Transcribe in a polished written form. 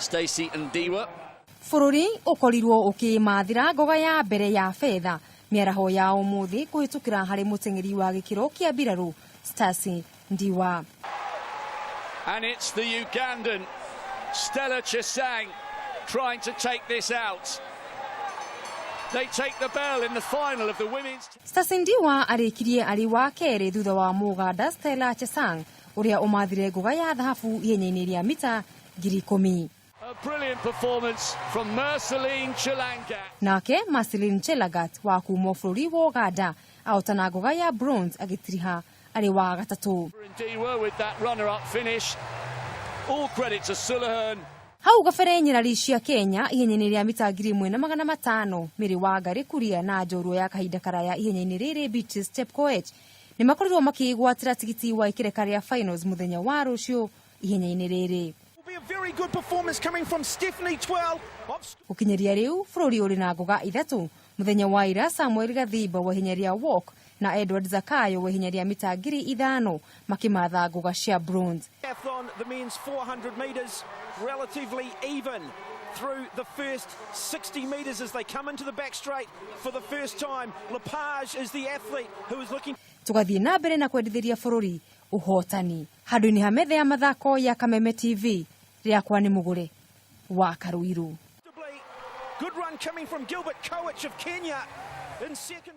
Stacy Ndiwa. Bũrũri ũkorirwo ũkĩmathĩra ngoga ya mbere ya betha mĩaraho ya ũmũthĩ kũhĩtũkĩra harĩ mũteng'eri wa gĩkĩro kĩa mbirarũ Stacy Ndiwa. And it's the Ugandan Stella Chesang trying to take this out. They take the bell in the final of the women's. Stacy Ndiwa arĩkirie arĩ wa kerĩ thutha wa Mũganda Stella Chesang ũrĩa ũmathire ngoga ya thahabu ihenya-inĩ rĩa mita 10,000. A brilliant performance from Merceline Chelangat. Nake Marceline Chelagat wa kuma bũrũri wa Uganda ahotana ngoga ya bronze agĩtiriha arĩ wa gatatũ. Ndiwa with that runner-up finish. All credit to Suleihan. Hau gabere nyarari cia Kenya ihenya-inĩ rĩa mita 1500, Mary Wangari Kuria na njorua ya kahinda karaya ihenya-inĩ rĩrĩ Beatrice Chepkoech nĩ makorirwo makĩgwatĩra tigiti wa ikereka rĩa finals mũthenya wa rũciũ ihenya-inĩ rĩrĩ. Will be a very good performance coming from Stephanie Twell of Gũkinyĩria rĩu bũrũri ũrĩ na ngoga ithatũ. Mũthenya wa ira Samuel Gathimba wa ihenya rĩa walk na Edward Zakayo wa ihenya rĩa mita 5000 makĩmatha ngoga cia bronze. Decathlon, the men's 400 metres, relatively even through the first 60 metres as they come into the back straight for the first time. Lepage is the athlete who is looking Tũgathiĩ na mbere na kwendithĩria bũrũri ũhotani. Handũ-inĩ ha metha ya mathako ya Kameme TV, rĩakwa nĩ Mũgũre wa Karuiru. Good run coming from Gilbert Koech of Kenya in second.